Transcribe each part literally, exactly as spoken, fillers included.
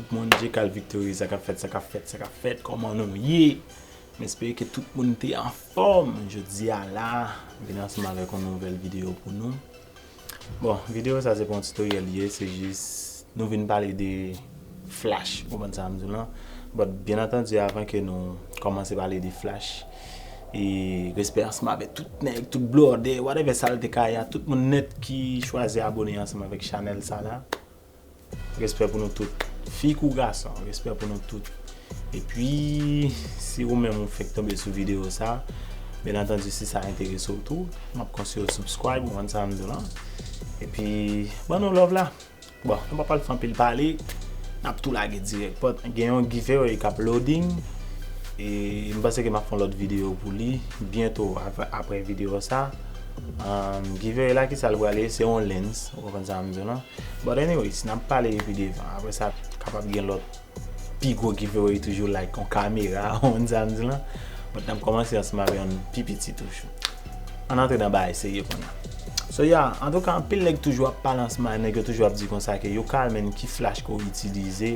Moun, J K Victory, sa k ap fèt, sa k ap fèt, sa k ap fèt, kòman nou ye? M espere ke tout moun te anfòm. Jodi a la, m vin ansanm avèk yon nouvèl videyo pou nou. Bon, videyo sa se pa yon tutorial li ye, se jis nou vin pale de flash, ou konprann sa m di w lan. But, byen antandi, avan ke nou kòmanse pale de flash, e respè ansanm avèk tout nèg, tout blòdè, whatever sa l te ka ye a, tout moun nèt ki chwazi abone ansanm avèk chanèl sa la. Respè pou nou tout. Fi kou gason, respè pou nou tout. Epi, si ou menm ou fèk tonbe sou videyo sa, byen antandi, si sa enterese w tou, m ap konseye w subscribe, ou konn sa m di w lan. Epi, ban nou love la. Bon, nou pa pral fè anpil pale, n ap tou lage dirèk. But, gen yon giveaway k ap loading, e m panse ke m ap fè yon lòt videyo pou li, byento apre, apre videyo sa. Um, giveaway la, ki sa l pral ye? Se yon lens, ou konprann sa m di w lan. But anyways, n ap pale pi devan. Apre sa, kapab gen lòt pi gwo giveaway toujou, like yon kamera, ou konn sa m di w lan. But n ap kòmanse ansanm avè yon pi piti toujou. Ann antre nan bagay serye kounye a. So yeah, antouka, anpil nèg toujou ap pale ansanm avè nèg yo, toujou ap di konsa ke yo ka al, men ki flash ke w itilize,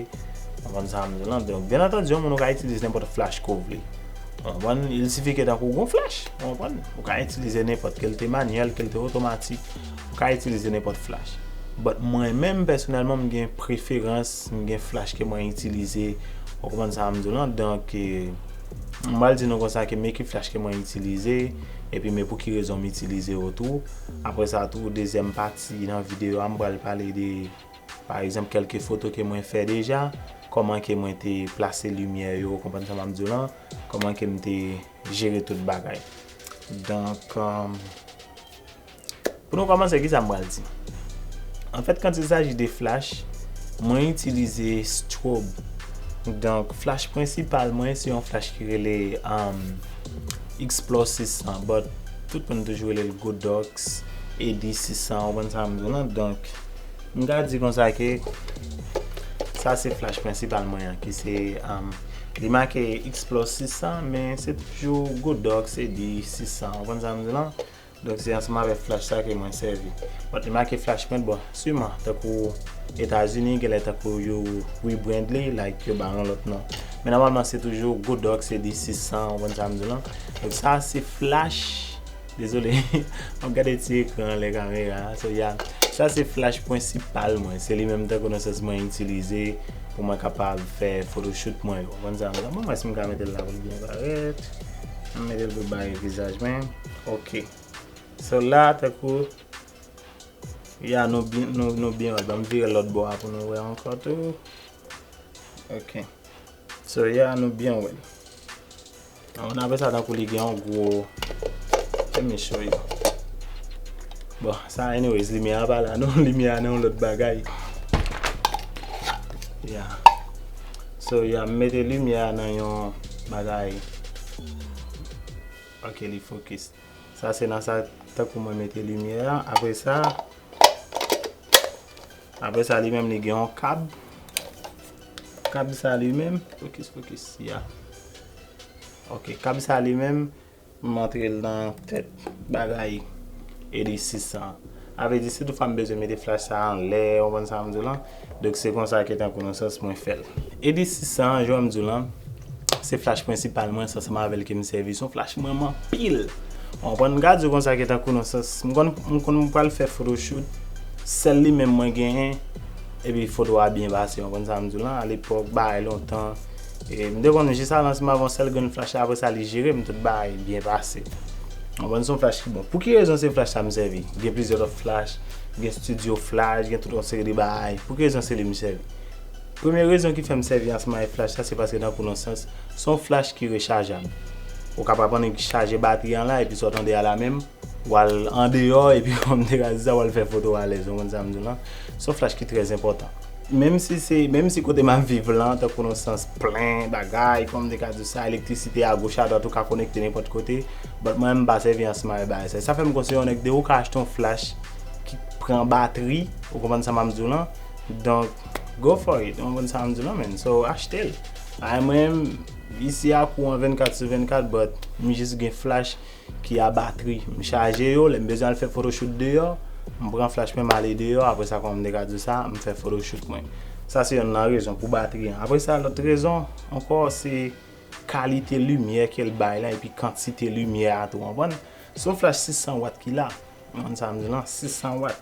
ou konprann sa m di w lan. Donk, byen antandi, yon moun ou ka itilize nenpòt flash ke w vle. Ou konprann? Il sifi ke tankou w gon flash, ou konprann? Ou ka itilize nenpòt, ke l te manyèl, ke l te otomatik, ou ka itilize nenpòt flash. But mwen menm, pèsonèlman, m gen preferans, m gen flash ke mwen itilize, ou konprann sa m di w lan? Donk, eh, m pral di nou konsa ke men ki flash ke mwen itilize, epi men pou ki rezon m itilize yo tou. Apre sa tou, dezyèm pati nan videyo a, m pral pale de, pa egzanp, kèlke foto ke mwen fè deja, kòman ke mwen te plase limyè yo, ou konprann sa m ap di w lan, kòman ke m te jere tout bagay. Donk, um, pou nou kòmanse, ki sa m pral di? Anfèt, quand il s'agit de flash, mwen itilize strobe. Donk, flash prensipal mwen, se yon flash ki rele, um, Explore sis san, but tout moun toujou rele l Godox A D sis san, ou konprann sa m di w lan? Donk, m ka di konsa ke sa se flash prensipal mwen an, ki se, um, li make Explore sis san, men se toujou Godox A D sis san, ou konprann sa m di w lan? Donk, se ansanm avèk flash sa ke mwen sèvi. But li make flash mwen, bon, siman, tankou Etazini, genlè tankou yo rebrand li, like, yo ba l yon lòt non. Men nòmalman, se toujou Godox A D sis san, ou konprann sa m di w lan. Donk, sa se flash. Dezole, m ap gade ti ekran anlè kamera a. So, yeah. Sa se flash prensipal mwen. Se li menm tankou nan sans mwen itilize pou mwen kapab fè photoshoot mwen yo. Ou konprann sa m di w lan? Bon, mwen si m ka mete l la pou l byen parèt. M mete l pou l bare vizaj mwen. Ok. So la, tankou, ya, nou byen, nou, nou byen wè l. Ban m vire l lòt bò a pou nou wè ankò tou. Ok. So, ya, nou byen wè l. An, apre sa, tankou li gen yon gwo, let me show you. Bon, sa, anyways, limyè a pa la, non, limyè a nan yon lòt bagay. Ya. So, ya, m mete limyè a nan yon bagay. Ok, li focus. Sa se nan sa, tankou mwen mete limyè a. Apre sa, apre sa, li menm, li gen yon kab. Kab sa li menm, focus, focus, ya. Ok, kab sa li menm, m antre l nan tèt bagay A D sis san. Sa vle di, si toutfwa m bezwen mete flash sa anlè, ou konprann sa m di w lan? Donk, se konsa ke tankou nan sans mwen fè l. A D sis san, jan m di w lan, se flash prensipal mwen, se ansanm avè l ke m sèvi, se yon flash mwen renmen anpil. Ou konprann, m ka di w konsa ke tankou nan sans, m konn, m konn m pral fè photoshoot, sèl li menm mwen genyen, epi foto a byen pase, ou konprann sa m di w lan, alepòk, bagay lontan, e m te konn jis ale ansanm avè yon sèl grenn flash la, apre sa li jere m, tout bagay byen pase. Ou konprann, se yon flash ki bon. Pou ki rezon se flash sa m sèvi? Gen plizyè lòt flash, gen studio flash, gen tout yon seri de bagay. Pou ki rezon se li m sèvi? Premye rezon ki fè m sèvi ansanm avèk flash sa, se paske tankou nan sans, se yon flash ki rechajab. Ou kapab annik chaje batri an la, epi sa w tande a la menm, w al andeyò, epi kòm te ka di sa, w al fè foto alèz, ou konn sa m di w lan. Se yon flash ki trè enpòtan. Menm si se, menm si kote m ap viv lan, tankou nan sans plen bagay, kòm te ka di sa, elektrisite a goch a dwat, ou ka konekte nenpòt kote, but mwen, m pa sèvi ansanm avèk bagay sa. Sa fè m konseye yon nèg de ou ka achte yon flash ki pran batri, ou konprann sa m ap di w lan. Donk, go for it, ou konprann sa m di w lan, man. So, achte l. Ay, mwen, isi a kouran vennkat sou vennkat, but m jis gen flash ki a batri. M chaje yo, lè m bezwen al fè photoshoot deyò, m pran flash mwen, m ale deyò, apre sa, kòm m te ka di sa, m fè photoshoot mwen. Sa se yonn nan rezon pou batri an. Apre sa, lòt rezon ankò, se kalite limyè ke l bay la epi kantite limyè a tou, w konprann? Se yon flash sis san wat ki la, w konprann sa m di lan, sis san wat.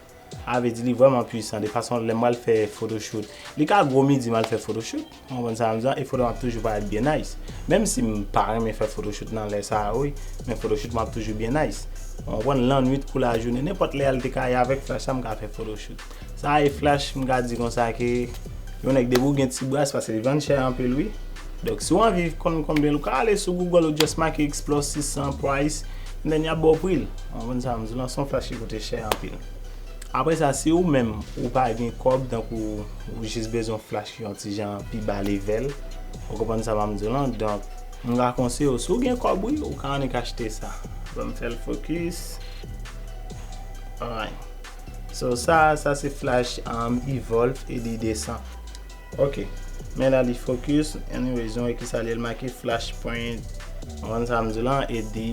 A vle di li vrèman pwisan, de fason lè m al fè photoshoot. Li ka gwo midi m al fè photoshoot, w konprann sa m di lan, e foto m ap toujou parèt byen nice. Menm si m pa renmen fè photoshoot nan lè sa a, wi, men photoshoot m ap toujou byen nice. W konprann, lannwit kou lajounen, nenpòt lè al te ka ye avèk flash sa, m ka fè photoshoot. Sa e flash, m ka di konsa ke yon nèg depi w gen ti bras, paske li vann chè anpil, wi. Donk, si w anvi konn konbyen l, ou ka ale sou Google, ou just make Explore sis san price, and then y ap ba w pri l. W konprann sa m di lan, se yon flash ki koute chè anpil. Apre sa, si ou menm, ou pa gen kòb, tankou ou jis bezwen yon flash ki yon ti jan pi ba level, ou konprann sa m ap di w lan, donk, m ka konseye w, si w gen kòb, wi, ou ka annik achte sa. Ban m fè l focus. Alright. So, sa, sa se flash, um, Evolve A D de san. Ok. Men la li focus. Anyways, nou wè ki sa li, l make Flashpoint. W konprann sa m di w lan, A D,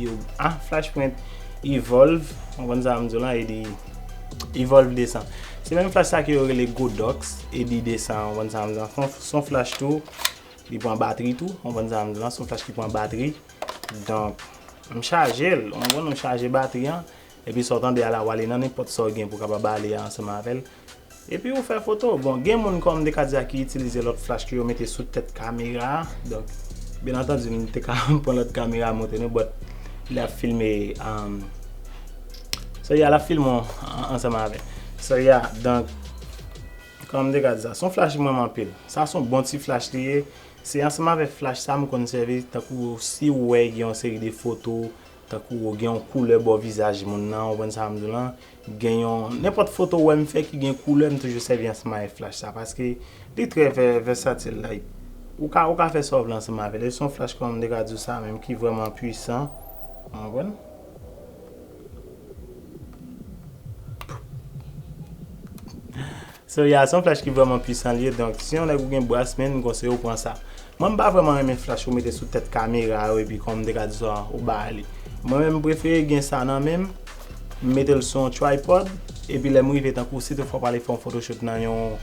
ah, Flashpoint Evolve. W konprann sa m di w lan, A D Evolve de san. Se menm flash sa ke yo rele Godox, A D de san, w konprann sa m di w lan. Se yon, se yon flash tou. Li pran batri tou. W konprann sa m di w lan, se yon flash ki pran batri. Donk, m chaje l. W konprann, m chaje batri an. Epi sa w tande a la, w ale nan nenpòt sa w gen pou w kapab ale ansanm avè l. Epi ou fè foto. Bon, gen moun, kòm m te ka di a, ki itilize lòt flash ke yo mete sou tèt kamera a. Donk, byen antandi, m te ka pran lòt kamera a montre nou, but li ap filme, um, so, yeah, l ap filme w an-, ansanm avè l. So, yeah, donk, kòm m te ka di sa, se yon flash ki m renmen anpil. Sa se yon bon ti flash li ye. Se ansanm avèk flash sa m konn sèvi, tankou si w wè gen yon seri de foto, tankou gen yon koulè bò vizaj moun nan, w konprann sa m di w lan, gen yon, nenpòt foto w wè m fè ki gen koulè, m toujou sèvi ansanm avèk flash sa, paske li trè vè-, vèsatil, like, ou ka, ou ka fè sa w vle ansanm avè l. E se yon flash, kòm m te ka di w sa menm, ki vrèman pwisan, w konprann? So, yeah, se yon flash ki vrèman pwisan li ye. Donk, si yon nèg ou gen bras, men, m konseye w pran sa. Mwen, m pa vrèman renmen flash ou mete sou tèt kamera yo, epi kòm m te ka di sa, ou ba li. Mwen menm, m prefere gen sa nan men m, m mete l sou yon tripod, epi lè m rive, tankou si toutfwa w prale fè yon photoshoot nan yon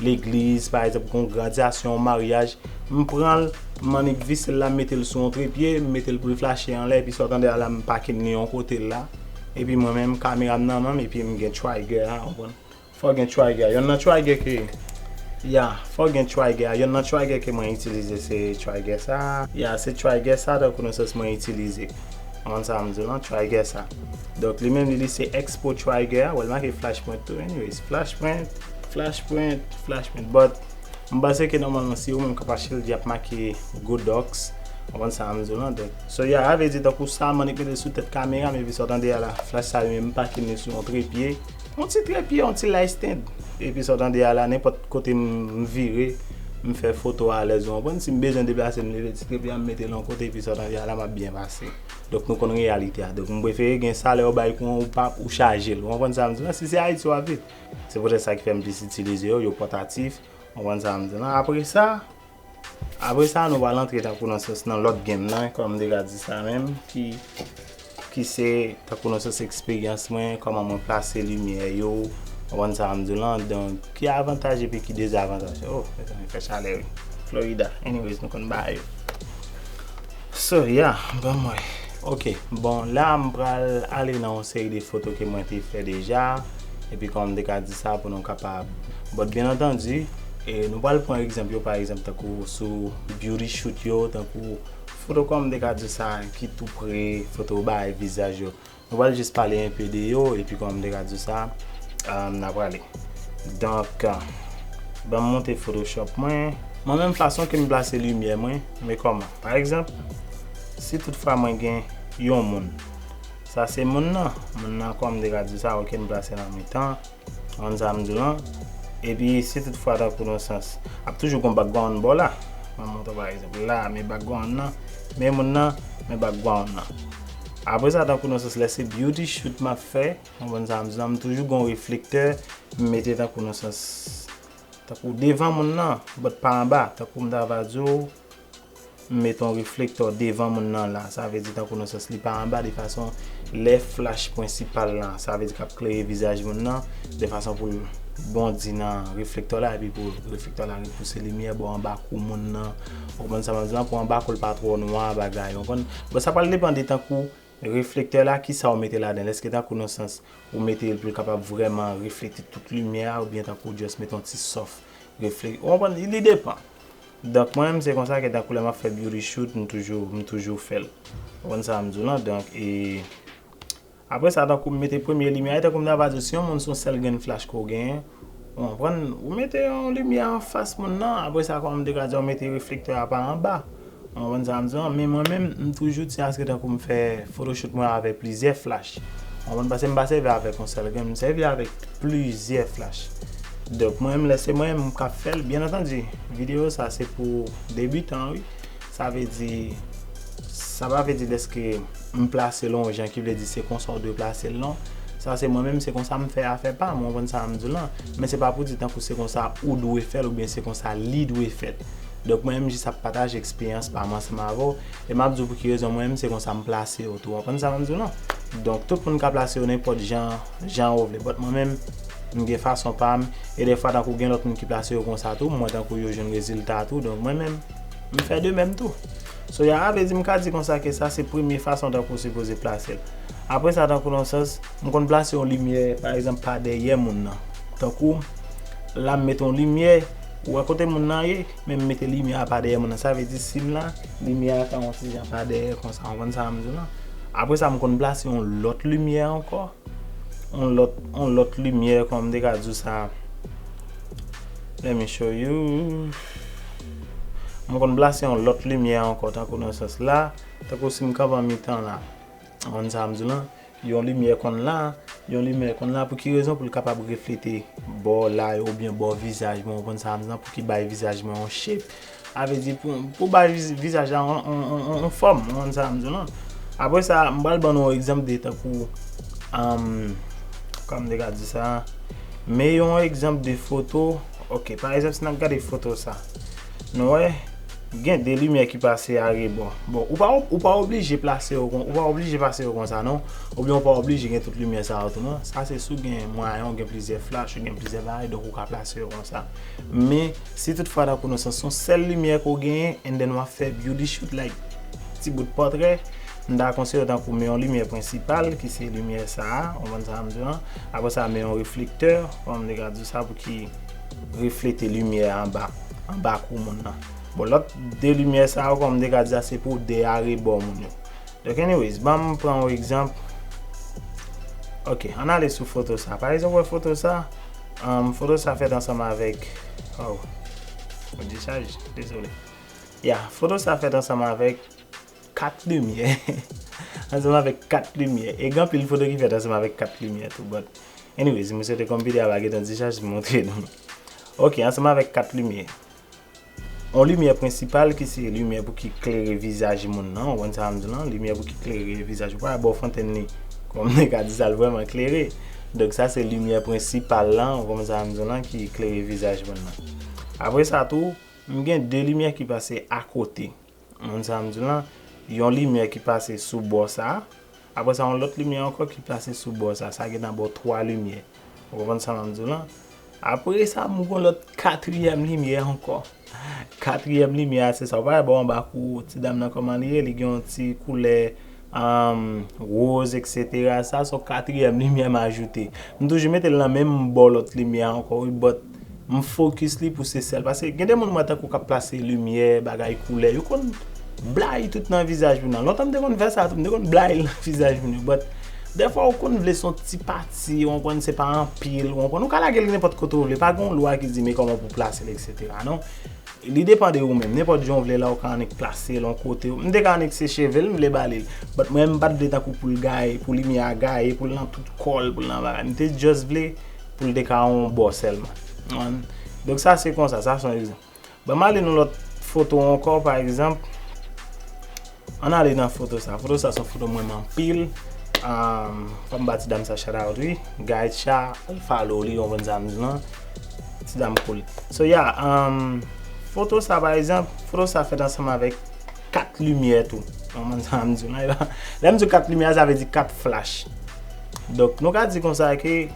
legliz, pa egzanp, yon gradyasyon, yon maryaj, m pran l, m annik vise l la, m mete l sou yon trepye, m mete l pou l flache anlè, epi sa w tande a la, m pake l nan yon kote la. Epi mwen menm, kamera m nan men m, epi m gen trigger a, w konprann? Fò w gen trigger. Yonn nan trigger ke, ya, fò w gen trigger. Yonn nan trigger ke mwen itilize se trigger sa. Ya, se trigger sa, tankou nan sans mwen itilize. Ou konprann sa m di w lan, trigger sa. Donk, li menm li, li se Expo trigger. Well, make Flashpoint tou. Anyways, Flashpoint, Flashpoint, Flashpoint. But, m panse ke nòmalman, si ou menm k ap achte l, y ap make Godox. Ou konprann sa m di w lan. Donk, so, ya, a vle di, tankou sa, m annik mete l sou tèt kamera m, epi sa w tande a la, flash sa yo menm, m pake l sou yon trepye. Yon ti trepye, yon ti light stand. Epi sa w tande a la, nenpòt kote m, m vire, m fè foto alèz, ou konprann? Si m bezwen deplase, m leve ti trepye a, m mete l yon kote, epi sa w tande a la, m ap byen pase. Donk, nou konn reyalite a. Donk, m prefere gen sa, lè yo bay kou an, ou pa, ou chaje l. Ou konprann sa m di w lan? Si se Ayiti w ap viv. Se poutèt sa ki fè m plis itilize yo, yo pòtatif. Ou konprann sa m di w lan? Apre sa, Apre sa, nou pral antre tankou nan sans nan lòt game nan, kòm m te ka di sa menm, ki, ki se tankou nan sans eksperyans mwen, kòman mwen plase limyè yo, ou konprann sa m di w lan, donk, ki avantaj epi ki dezavantaj. Oh, mezanmi, fè chalè, wi. Florida. Anyways, nou konn bagay yo. So, yeah, ban m wè. Ok, bon, la, m pral ale nan yon seri de foto ke mwen te fè deja, epi kòm m te ka di sa pou nou kapab. But, byen antandi, e nou pral pran egzanp yo, pa egzanp, tankou sou beauty shoot yo, tankou foto kòm m te ka di sa, ki tou pre, foto bay vizaj yo. Nou pral jis pale enpe de yo, epi kòm m te ka di sa, um, n a prale. Donk, ban m monte Photoshop mwen. Mwen menm fason ke m plase limyè mwen, men kòman? Pa egzanp, si toutfwa mwen gen yon moun, sa se moun nan. Moun nan, kòm m te ka di sa, ok, m plase nan mitan. Konn sa m di w lan. Epi, si toutfwa, tankou nan sans, ap toujou gon background bò la. Mwen montre, pa egzanp, la, men background nan, men moun nan, men background nan. Apre sa, tankou nan sans, lè se beauty shoot m ap fè, ou konprann sa m di w lan, m toujou gon reflektè, m mete tankou nan sans, tankou devan moun nan, but pa anba, tankou m ta va di w, m met yon reflektè devan moun nan la. Sa vle di tankou nan sans li pa anba, de fason lè flach prensipal lan, sa vle di k ap klere vizaj moun nan, de fason pou l bondi nan reflektè la, epi pou reflektè la repouse limyè bò anba kou moun nan. Ou konprann sa m ap di lan? Pou anba kou l pa twò nwa, bagay, ou konprann? Bon, sa pral depann de tankou reflektè la, kisa ou mete ladan l. Èske tankou nan sans ou mete l pou l kapab vrèman reflete tout limyè a, oubyen tankou w just mete yon ti soft reflè-, ou konprann? Li depann. Donk, mwen menm, se konsa ke tankou lè m ap fè beauty shoot, m toujou, m toujou fè l. Ou konprann sa m di w lan? Donk, e, apre sa, tankou m mete premye limyè a, e tankou m ta va di w, si yon moun se yon sèl grenn flach ke w genyen, ou konprann, ou mete yon limyè anfas moun nan, apre sa, kòm m te ka di w, ou mete reflektè a pa anba. Ou konprann sa m di w lan? Men mwen menm, m toujou tyen aske tankou m fè photoshoot mwen avèk plizyè flach. Ou konprann? Paske m pa sèvi avèk yon sèl grenn, m sèvi avèk plizyè flach. Donk, mwen menm, lè se mwen menm k ap fè l, byen antandi, videyo sa se pou debitan, wi. Sa vle di, sa pa vle di dèske m plase l yon jan ki vle di se konsa w dwe plase l, non. Sa se mwen menm, se konsa m fè afè pa m, ou konprann sa m di w lan. Men se pa pou di tankou se konsa ou dwe fè l oubyen se konsa li dwe fèt. Donk, mwen menm jis ap pataje eksperyans pa m ansanm avè w. E m ap di w pou ki rezon mwen menm se konsa m plase yo tou. Ou konprann sa m di w lan? Donk, tout moun ka plase yo nenpòt jan, jan yo vle. But mwen menm, m gen fason pa m. E dèfwa, tankou gen lòt moun ki plase yo konsa tou, m wè tankou yo jwenn rezilta tou. Donk, mwen menm, m fè de menm tou. So, ya, sa vle di m ka di konsa ke sa se premye fason tankou w sipoze plase l. Apre sa, tankou nan sans, m konn plase yon limyè, pa egzanp, pa dèyè moun nan. Tankou, la m mete yon limyè, ou wè kote moun nan ye, men m mete limyè a pa dèyè moun nan. Sa vle di, si m la, limyè a ka yon ti jan pa dèyè konsa, w konprann sa m di w lan? Apre sa, m konn plase yon lòt limyè ankò. Yon lòt, yon lòt limyè, kòm m te ka di w sa. Let me show you. M konn plase yon lòt limyè ankò, tankou nan sans la, tankou si m kanpe an mitan la. Ou konn sa m di w lan? Yon limyè konn la, yon limyè konn la, pou ki rezon? Pou l kapab reflete bò la yo, oubyen bò vizaj mwen, ou konn sa m di w lan, pou ki bay vizaj mwen yon shape. Sa vle di pou, pou bay viz-, vizaj la yon, yon, yon, yon, yon fòm, ou konn sa m di w lan. Apre sa, m pral ban nou yon egzanp de tankou, um, kòman m te ka di sa? Men yon egzanp de foto, ok, pa egzanp, si n ap gade foto sa, nou wè, gen de limyè ki pase arebò. Bon, ou pa, ou pa oblije plase yo kon, ou pa oblije plase yo konsa, non. Oubyen ou pa oblije gen tout limyè sa yo tou, non. Sa se si w gen mwayen, ou gen plizyè flach, ou gen plizyè bagay, donk ou ka plase yo konsa. Men, si toutfwa tankou nan sans se yon sèl limyè ke w genyen, and then w ap fè beauty shoot, like, ti bout pòtrè, m ta konseye w tankou men yon limyè prensipal, ki se limyè sa a, ou konprann sa m di w lan. Apre sa, men yon reflektè, kòm m te ka di w sa, pou ki reflete limyè anba, anba kou moun nan. Bon, lòt de limyè sa yo, kòm m te ka di sa, se pou de arebò moun yo. Donk, anyways, ban m pran yon egzanp. Ok, ann ale sou foto sa. Pa egzanp, wè foto sa, um, foto sa fèt ansanm avèk, oh, mwen dechaj, dezole. Ya, foto sa fèt ansanm avèk kat limyè. Ansanm avèk kat limyè. E gen anpil foto ki fèt ansanm avèk kat limyè tou, but anyways, mwen swete kòm videyo a pa gentan dechaj, m montre nou. Ok, ansanm avèk kat limyè. Yon limyè prensipal ki se limyè pou ki klere vizaj moun nan, ou konn sa m di w lan, limyè pou ki klere vizaj ou pa bò fontenn li, kòm nèg a di sa, l vrèman klere. Donk sa se limyè prensipal lan, ou konn sa m di w lan, ki klere vizaj moun nan. Apre sa tou, m gen de limyè ki pase akote. Ou konn sa m di w lan, yon limyè ki pase sou bò sa, apre sa, yon lòt limyè ankò ki plase sou bò sa. Sa gentan ba w twa limyè. Ou konprann sa m ap di w lan? Apre sa, m gon lòt katriyèm limyè ankò. Katriyèm limyè a, se sa. Ou pa wè bò anba kou ti dam nan kòman li ye? Li gen yon ti koulè, um, woz, etsetera. Sa se yon katriyèm limyè m ajoute. M toujou mete l nan menm bò lòt limyè a ankò, wi, but m fokis li pou se sèl. Paske gen de moun m wè tankou k ap plase limyè, bagay koulè, yo konn blayi tout nan vizaj moun nan. Lontan m te konn fè sa tou, m te konn blayi l nan vizaj moun yo. But dèfwa ou konn vle se yon ti pati, ou konprann, se pa anpil, ou konprann. Ou ka lage l nenpòt kote ou vle, pa gen yon lwa ki di men kòman pou plase l, etsetera. Non. Li depann de ou menm. Nenpòt jan w vle la, ou ka annik plase l yon kote. M te ka annik se cheve l, m vle ba li l. But mwen, m pa t vle tankou pou l gaye, pou limyè a gaye, pou l nan tout kò l, pou l nan bagay. M te just vle pou l te ka yon bò sèlman. Ou konprann? Donk sa se konsa, sa se yon egzanp. Ban m ale nan lòt foto ankò, pa egzanp. Ann ale nan foto sa. Foto sa se yon foto m renmen anpil. Um, fò m ba ti dam sa shout out, wi. Guys, cha, al follow li, ou konprann sa m di lan. Ti dam cool. So, yeah, um, foto sa, pa egzanp, foto sa fèt ansanm avèk kat limyè tou. Ou konprann sa m di w la? Lè m di w kat limyè, sa vle di kat flach. Donk, nou ka di konsa ke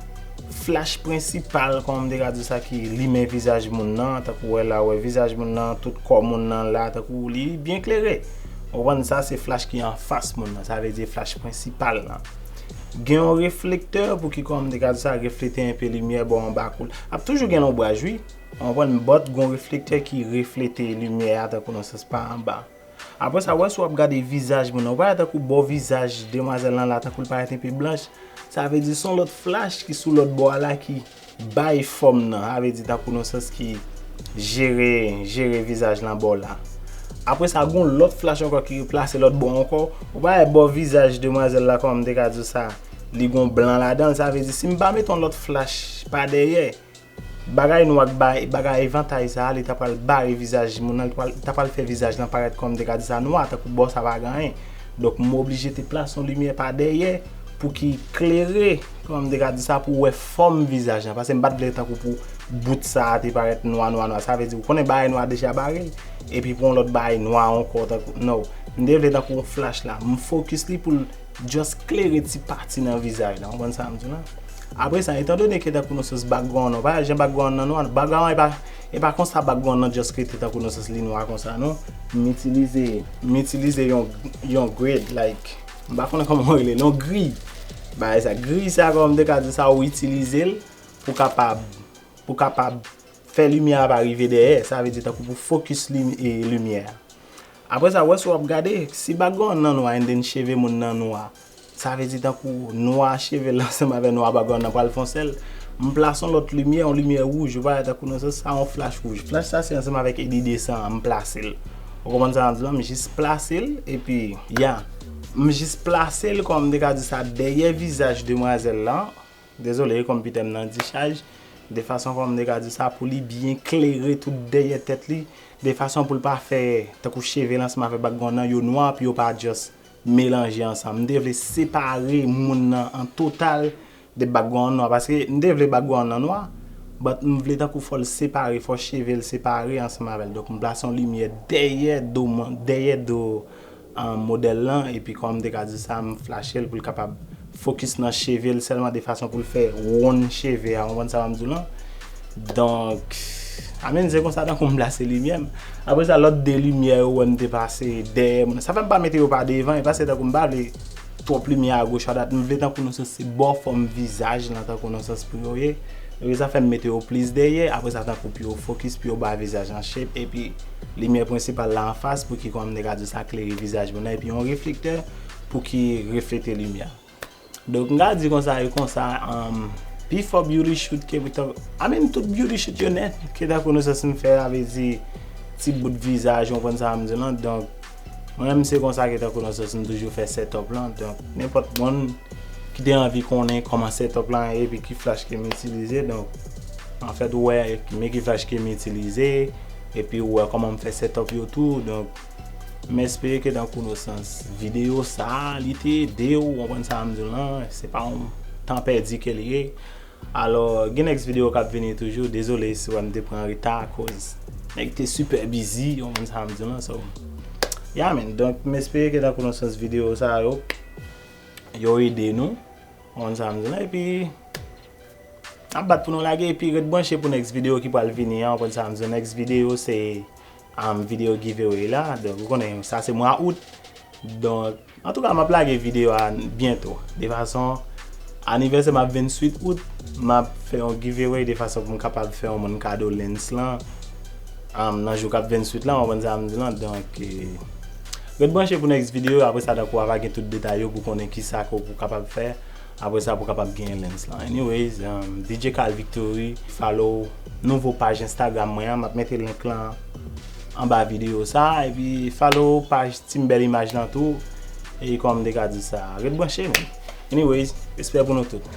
flach prensipal, kòman m te ka di w sa, ki limen vizaj moun nan, tankou wè la, wè vizaj moun nan, tout kò moun nan la, tankou li byen klere. Ou konprann, sa se flach ki anfas moun nan, sa vle di flach prensipal la. Gen yon reflektè pou ki, kòman m te ka di sa, reflete enpe limyè bò anba kou l. Ap toujou gen lonbraj, wi. Ou konprann, but gen yon reflektè ki reflete limyè a, tankou nan sans pa anba. Apre sa, wè si w ap gade vizaj moun nan, ou pa wè tankou bò vizaj demwazèl lan la, tankou l parèt enpe blanch. Sa vle di se yon lòt flach ki sou lòt bò a la ki bay fòm nan. Sa vle di tankou nan sans ki jere, jere vizaj lan bò la. Apre sa, gen yon lòt flach ankò ki plase lòt bò ankò. Ou pa wè bò vizaj demwazèl la, kòman m te ka di w sa, li gen yon blan ladan l. Sa vle di si m pa mete yon lòt flach pa dèyè, bagay nwa k bay, bagay evantay sa a, li ta pral bare vizaj moun nan, li ta pral, ta pral fè vizaj lan parèt, kòm m te ka di sa, nwa, tankou bò sa pa gen anyen. Donk, m oblije te plase yon limyè pa dèyè pou ki klere, kòm m te ka di sa, pou wè fòm vizaj lan. Paske m pa t vle tankou pou bout sa a te parèt nwa, nwa, nwa. Sa vle di, ou konnen bagay nwa deja bare l, epi pou yon lòt bagay nwa ankò, tankou, no. M te vle tankou yon flach la. M fokis li pou l just klere ti pati nan vizaj la. Ou konprann sa m di w la? Apre sa, etandone ke tankou nan sans background nan, pa jan background nan nwa, background e pa, e pa konsa background nan just rete tankou nan sans li nwa konsa, non. M itilize, m itilize yon, yon grid, like, m pa konnen kòman w rele l, yon griy. Bagay sa, griy sa, kòm m te ka di sa, ou itilize l pou kapab, pou kapab fè limyè a pa rive dèyè. Sa vle di tankou pou fokis lim-, e, limyè a. Apre sa, wè si w ap gade, si background nan nwa and then cheve moun nan nwa, sa vle di tankou nwa cheve l ansanm avè nwa background nan pral fè yon sèl. M plase yon lòt limyè, yon limyè wouj, ou pa wè tankou nan sans sa, yon flach wouj. Flach sa se ansanm avèk edide san an, m plase l. Ou konprann sa m di la? M jis plase l, epi, ya. M jis plase l, kòm m te ka di sa, dèyè vizaj demwazèl lan. Dezole, konpitè m nan dichaj. De fason, kòm m te ka di sa, pou li byen klere tout dèyè tèt li. De fason pou l pa fè, tankou cheve l ansanm avèk background nan, yo nwa, pou yo pa just melanje ansanm. M te vle separe moun nan an total de background nwa, paske m te vle background nan nwa, but m vle tankou fò l separe, fò cheve l separe ansanm avè l. Donk, m plase yon limyè dèyè do mwen, dèyè do, um, modèl lan, epi kòm m te ka di sa, m flache l pou l kapab fokis nan cheve l sèlman, de fason pou l fè wonn cheve a, ou konprann sa m di w lan? Donk, I mean, se konsa tankou m plase limyè m. Apre sa, lòt de limyè yo, wè m te pase dèyè moun. Sa fè m pa mete yo pa devan, e paske tankou m pa vle twòp limyè a goch a dwat. M vle tankou nan sans se bò fòm vizaj lan, tankou nan sans pou yo ye. Epi sa fè m mete yo plis dèyè. Apre sa, tankou pou yo fokis, pou yo ba vizaj lan shape. Epi limyè prensipal la anfas, pou ki, kòm m te ka di sa, klere vizaj moun nan. Epi yon reflektè pou ki reflete limyè. Donk, m ka di konsa e konsa, um, pifò beauty shoot ke, I mean, tout beauty shoot yo nèt, ke tankou nan sans m fè, sa vle di, ti bout vizaj, ou konprann sa m di lan. Donk, mwen menm se konsa ke tankou nan sans m toujou fè setup lan. Donk, nenpòt moun ki te anvi konnen kòman setup lan ye, epi ki flach ke m itilize. Donk, anfèt, ou wè men ki flach ke m itilize, epi ou wè kòman m fè setup yo tou. Donk, m espere ke tankou nan sans videyo sa a, li te ede w, ou konprann sa m di w lan, se pa yon tan pèdi ke li ye. Alò, gen next videyo k ap vini toujou. Dezole si w wè m te pran reta, akoz nèg te super busy, ou konprann sa m di w lan. So, yeah, man. Donk, m espere ke tankou nan sans videyo sa yo, yo ede nou, ou konprann sa m di w lan. Epi, n ap bat pou nou lage, epi ret branche pou next videyo ki pral vini an, ou konprann sa m di w. Next videyo se, um, videyo giveaway la. Donk, ou konnen, sa se mwa out. Donk, antouka, m ap lage videyo a byento. De fason, anivèsè m ap ventuit out, m ap fè yon giveaway de fason pou m kapab fè yon moun kado lens lan, um, nan jou k ap ventuit lan, ou konprann sa m di lan. Donk, eh, ret branche pou next videyo, apre sa, tankou w ap gen tout detay yo pou konnen kisa ke w pou kapab fè. Apre sa, pou kapab genyen lens lan. Anyways, um, D J Carl Victory, follow nouvo paj Instagram mwen an. M ap mete link lan anba videyo sa. Epi follow paj Team Bèl Imaj lan tou. E kòm m te ka di sa, ret branche, man. Anyways, respè pou nou tout.